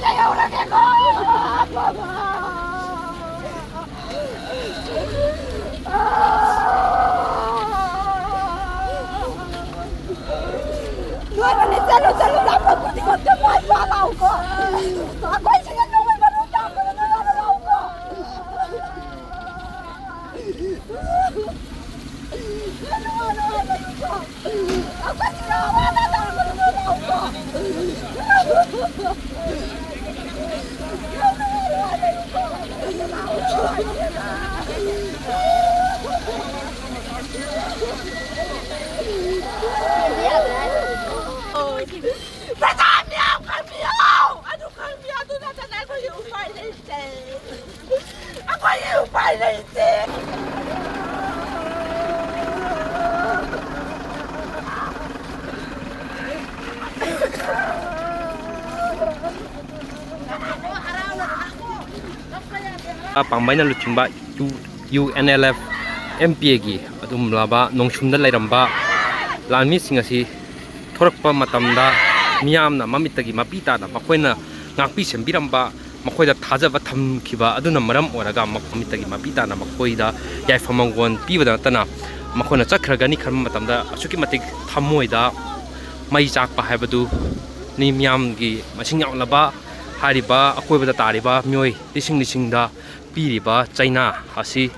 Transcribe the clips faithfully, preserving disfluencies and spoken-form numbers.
ꯂꯩꯍꯧꯔꯒꯦꯀꯣ꯫ ꯂꯣꯏꯔꯅꯤ, ꯆꯠꯂꯨ, ꯆꯠꯂꯨ, ꯂꯥꯛꯄ ꯈꯨꯗꯤꯡꯃꯛꯇ ꯃꯥꯏ ꯄꯥꯛꯂꯛꯎꯀꯣ꯫ ꯑꯩꯈꯣꯏ ꯁꯤꯒ ꯅꯣꯡꯃꯩ ꯃꯔꯨ ꯇꯥꯛꯄꯗ ꯅꯣꯏ ꯍꯥꯟꯅ ꯂꯥꯛꯎꯀꯣ꯫ ꯄ꯭ꯔꯖꯥ ꯃꯤꯌꯥꯝ ꯈꯟꯕꯤꯌꯨ! ꯑꯗꯨ ꯈꯟꯕꯤꯌꯨ, ꯑꯗꯨ ꯅꯠꯇꯅ ꯑꯩꯈꯣꯏꯒꯤ ꯎꯄꯥꯏ ꯂꯩꯇꯦ꯫ ꯑꯩꯈꯣꯏꯒꯤ ꯎꯄꯥꯏ ꯂꯩꯇꯦ꯫ ꯄꯥꯝꯕꯩꯅ ꯂꯨꯆꯤꯡꯕ U N L F M P ꯑꯦꯒꯤ ꯑꯗꯨꯒꯨꯝꯂꯕ ꯅꯣꯡꯁꯨꯝꯗ ꯂꯩꯔꯝꯕ ꯂꯥꯟꯃꯤꯁꯤꯡ ꯑꯁꯤ ꯊꯣꯔꯛꯄ ꯃꯇꯝꯗ ꯃꯤꯌꯥꯝꯅ ꯃꯃꯤꯠꯇꯒꯤ ꯃꯄꯤ ꯇꯥꯅ ꯃꯈꯣꯏꯅ ꯉꯥꯛꯄꯤ ꯁꯦꯟꯕꯤꯔꯝꯕ, ꯃꯈꯣꯏꯗ ꯊꯥꯖꯕ ꯊꯝꯈꯤꯕ ꯑꯗꯨꯅ ꯃꯔꯝ ꯑꯣꯏꯔꯒ ꯃꯃꯤꯠꯇꯒꯤ ꯃꯄꯤ ꯇꯥꯅ ꯃꯈꯣꯏꯗ ꯌꯥꯏꯐ ꯃꯪꯒꯣꯜ ꯄꯤꯕꯗ ꯅꯠꯇꯅ ꯃꯈꯣꯏꯅ ꯆꯠꯈ꯭ꯔꯒꯅꯤ ꯈꯟꯕ ꯃꯇꯝꯗ ꯑꯁꯨꯛꯀꯤ ꯃꯇꯤꯛ ꯊꯃꯣꯏꯗ ꯃꯩ ꯆꯥꯛꯄ ꯍꯥꯏꯕꯗꯨꯅꯤ꯫ ꯃꯤꯌꯥꯝꯒꯤ ꯃꯁꯤꯡ ꯌꯥꯝꯂꯕ ꯍꯥꯏꯔꯤꯕ ꯑꯀꯣꯏꯕꯗ ꯇꯥꯔꯤꯕ ꯃꯤꯑꯣꯏ ꯂꯤꯁꯤꯡ ꯂꯤꯁꯤꯡꯗ ꯄꯤꯔꯤꯕ ꯆꯩꯅꯥ ꯑꯁꯤ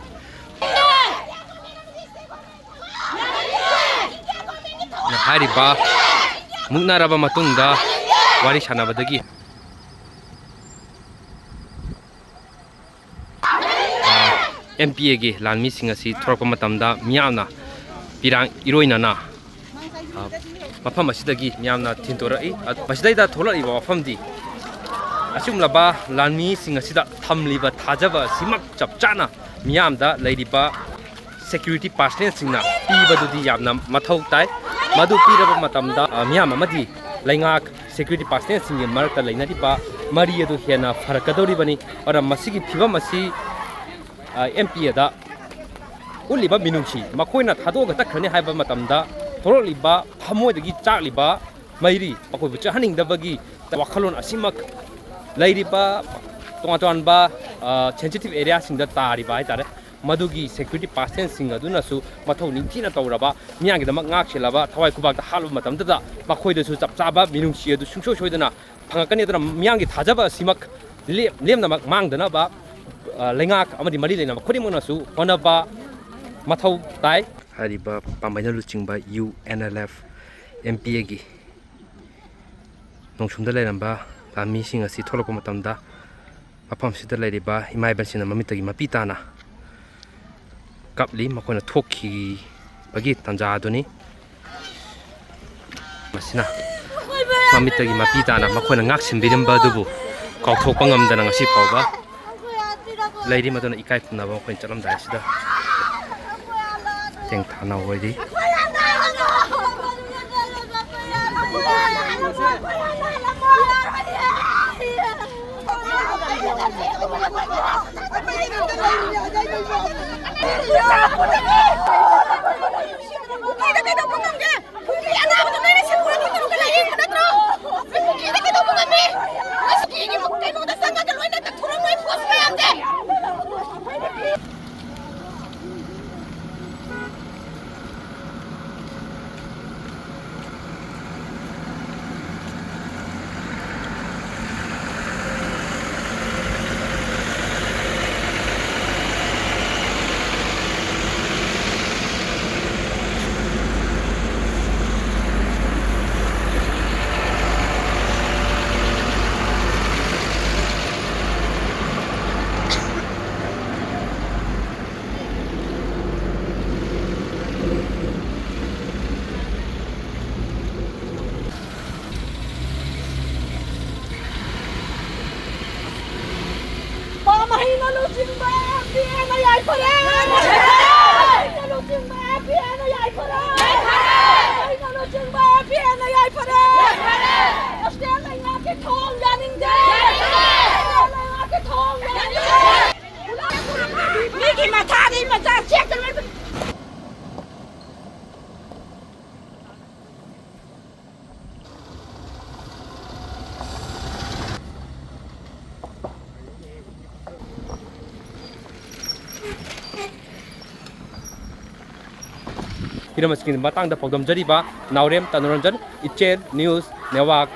ꯍꯥꯏꯔꯤꯕ ꯃꯨꯛꯅꯔꯕ ꯃꯇꯨꯡꯗ ꯋꯥꯔꯤ ꯁꯥꯟꯅꯕꯗꯒꯤ ꯑꯦꯝ ꯄꯤ ꯑꯦꯒꯤ ꯂꯥꯟꯃꯤꯁꯤꯡ ꯑꯁꯤ ꯊꯣꯔꯛꯄ ꯃꯇꯝꯗ ꯃꯤꯌꯥꯝꯅ ꯄꯤꯔꯥꯡ ꯏꯔꯣꯏꯅꯅ ꯃꯐꯝ ꯑꯁꯤꯗꯒꯤ ꯃꯤꯌꯥꯝꯅ ꯊꯤꯟꯗꯣꯔꯛꯏ꯫ ꯃꯁꯤꯗꯩꯗ ꯊꯣꯛꯂꯛꯂꯤꯕ ꯋꯥꯐꯝꯗꯤ ꯑꯁꯤꯒꯨꯝꯂꯕ ꯂꯥꯟꯃꯤꯁꯤꯡ ꯑꯁꯤꯗ ꯊꯝꯂꯤꯕ ꯊꯥꯖꯕ ꯑꯁꯤꯃꯛ ꯆꯞ ꯆꯥꯅ ꯃꯤꯌꯥꯝꯗ ꯂꯩꯔꯤꯕ ꯁꯦꯀ꯭ꯌꯨꯔꯤꯇꯤ ꯄꯥꯔꯁꯅꯦꯜꯁꯤꯡꯅ ꯄꯤꯕꯗꯨꯗꯤ ꯌꯥꯝꯅ ꯃꯊꯧ ꯇꯥꯏ꯫ ꯃꯗꯨ ꯄꯤꯔꯕ ꯃꯇꯝꯗ, ꯑ, ꯃꯤꯌꯥꯝ ꯑꯃꯗꯤ ꯂꯩꯉꯥꯛ ꯁꯦꯀ꯭ꯌꯨꯔꯤꯇꯤ ꯄꯥꯔꯁꯅꯦꯜꯁꯤꯡꯒꯤ ꯃꯔꯛꯇ ꯂꯩꯅꯔꯤꯕ ꯃꯔꯤ ꯑꯗꯨ ꯍꯦꯟꯅ ꯐꯔꯛꯀꯗꯧꯔꯤꯕꯅꯤ꯫ ꯑꯗꯨꯅ ꯃꯁꯤꯒꯤ ꯐꯤꯕꯝ ꯑꯁꯤ, ꯑ, ꯑꯦꯝ ꯄꯤ ꯑꯦꯗ ꯎꯠꯂꯤꯕ ꯃꯤꯅꯨꯡꯁꯤ, ꯃꯈꯣꯏꯅ ꯊꯥꯗꯣꯛꯑꯒ ꯆꯠꯈ꯭ꯔꯅꯤ ꯍꯥꯏꯕ ꯃꯇꯝꯗ ꯊꯣꯛꯂꯛꯂꯤꯕ ꯊꯃꯣꯏꯗꯒꯤ ꯆꯥꯛꯂꯤꯕ ꯃꯩꯔꯤ ꯃꯈꯣꯏꯕꯨ ꯆꯠꯍꯟꯅꯤꯡꯗꯕꯒꯤ ꯋꯥꯈꯜꯂꯣꯟ ꯑꯁꯤꯃꯛ ꯂꯩꯔꯤꯕ ꯇꯣꯉꯥꯟ ꯇꯣꯉꯥꯟꯕ, ꯑ, sensitive areaꯁꯤꯡꯗ ꯇꯥꯔꯤꯕ ꯍꯥꯏꯇꯥꯔꯦ, ꯃꯗꯨꯒꯤ security personnelꯁꯤꯡ ꯑꯗꯨꯅꯁꯨ ꯃꯊꯧ ꯅꯤꯡꯊꯤꯅ ꯇꯧꯔꯕ, ꯃꯤꯌꯥꯝꯒꯤꯗꯃꯛ ꯉꯥꯛ ꯁꯦꯜꯂꯕ, ꯊꯋꯥꯏ ꯈꯨꯕꯥꯛꯇ ꯍꯥꯞꯂꯕ ꯃꯇꯝꯗꯨꯗ ꯃꯈꯣꯏꯗꯁꯨ ꯆꯞ ꯆꯥꯕ ꯃꯤꯅꯨꯡꯁꯤ ꯑꯗꯨ ꯁꯨꯡꯁꯣꯏ ꯁꯣꯏꯗꯅ ꯐꯪꯉꯛꯀꯅꯤ꯫ ꯑꯗꯨꯅ ꯃꯤꯌꯥꯝꯒꯤ ꯊꯥꯖꯕ ꯑꯁꯤꯃꯛ ꯂꯦꯝ-, ꯂꯦꯝꯅꯃꯛ ꯃꯥꯡꯗꯅꯕ, ꯑ, ꯂꯩꯉꯥꯛ ꯑꯃꯗꯤ ꯃꯔꯤ ꯂꯩꯅꯕ ꯈꯨꯗꯤꯡꯃꯛꯅꯁꯨ ꯍꯣꯠꯅꯕ ꯃꯊꯧ ꯇꯥꯏ꯫ ꯍꯥꯏꯔꯤꯕ ꯄꯥꯝꯕꯩꯅ ꯂꯨꯆꯤꯡꯕ U N L F M P Aꯒꯤ ꯅꯣꯡꯁꯨꯝꯗ ꯂꯩꯔꯝꯕ ꯂꯥꯟꯃꯤꯁꯤꯡ ꯑꯁꯤ ꯊꯣꯛꯂꯛꯄ ꯃꯇꯝꯗ, ꯃꯐꯝꯁꯤꯗ ꯂꯩꯔꯤꯕ ꯏꯃꯥ ꯏꯕꯦꯜꯁꯤꯡꯅ ꯃꯃꯤꯠꯇꯒꯤ ꯃꯄꯤ ꯇꯥꯅ ꯀꯞꯂꯤ꯫ ꯃꯈꯣꯏꯅ ꯊꯣꯛꯈꯤꯕꯒꯤ ꯇꯥꯟꯖꯥ ꯑꯗꯨꯅꯤ꯫ ꯃꯁꯤꯅ ꯃꯃꯤꯠꯇꯒꯤ ꯃꯄꯤ ꯇꯥꯅ ꯃꯈꯣꯏꯅ ꯉꯥꯛ ꯁꯦꯟꯕꯤꯔꯝꯕ ꯑꯗꯨꯕꯨ ꯀꯥꯎꯊꯣꯛꯄ ꯉꯝꯗꯅ ꯉꯁꯤ ꯐꯥꯎꯕ ꯂꯩꯔꯤ꯫ ꯃꯗꯨꯅ ꯏꯀꯥꯏ ꯈꯨꯝꯅꯕ ꯃꯈꯣꯏꯅ ꯆꯠꯂꯝꯗꯥꯏ ꯑꯁꯤꯗ ꯇꯦꯡꯊꯥꯅ ꯑꯣꯏꯔꯤ꯫ ꯄꯥꯝꯍꯩꯅ ꯂꯨꯆꯤꯡꯕ M P Aꯅ ꯌꯥꯏꯐꯔꯦ! ꯄꯥꯝꯍꯩꯅ ꯂꯨꯆꯤꯡꯕ M P Aꯅ ꯌꯥꯏꯐꯔꯦ! ꯄꯥꯝꯍꯩꯅ ꯂꯨꯆꯤꯡꯕ M P Aꯅ ꯌꯥꯏꯐꯔꯦ! ꯍꯣꯁꯇꯦꯜ ꯂꯩꯉꯥꯛꯀꯤ ꯊꯣꯡ ꯌꯥꯅꯤꯡꯗꯦ! ꯍꯣꯁꯇꯦꯜ ꯂꯩꯉꯥꯛꯀꯤ ꯊꯣꯡ ꯌꯥꯅꯤꯡꯗꯦ! ꯃꯤꯒꯤ ꯃꯊꯥꯗꯤ ꯃꯆꯥ ꯆꯦꯛꯇ ꯂꯣꯏ ꯍꯤꯔꯝ ꯑꯁꯤꯒꯤ ꯃꯇꯥꯡꯗ ꯄꯥꯎꯗꯝꯖꯔꯤꯕ ꯅꯥꯎꯔꯦꯝ ꯇꯅꯨꯔꯟꯖꯟ, ꯏꯆꯦꯜ ꯅ꯭ꯌꯨꯁ ꯅꯦꯠꯋꯥꯔꯛ꯫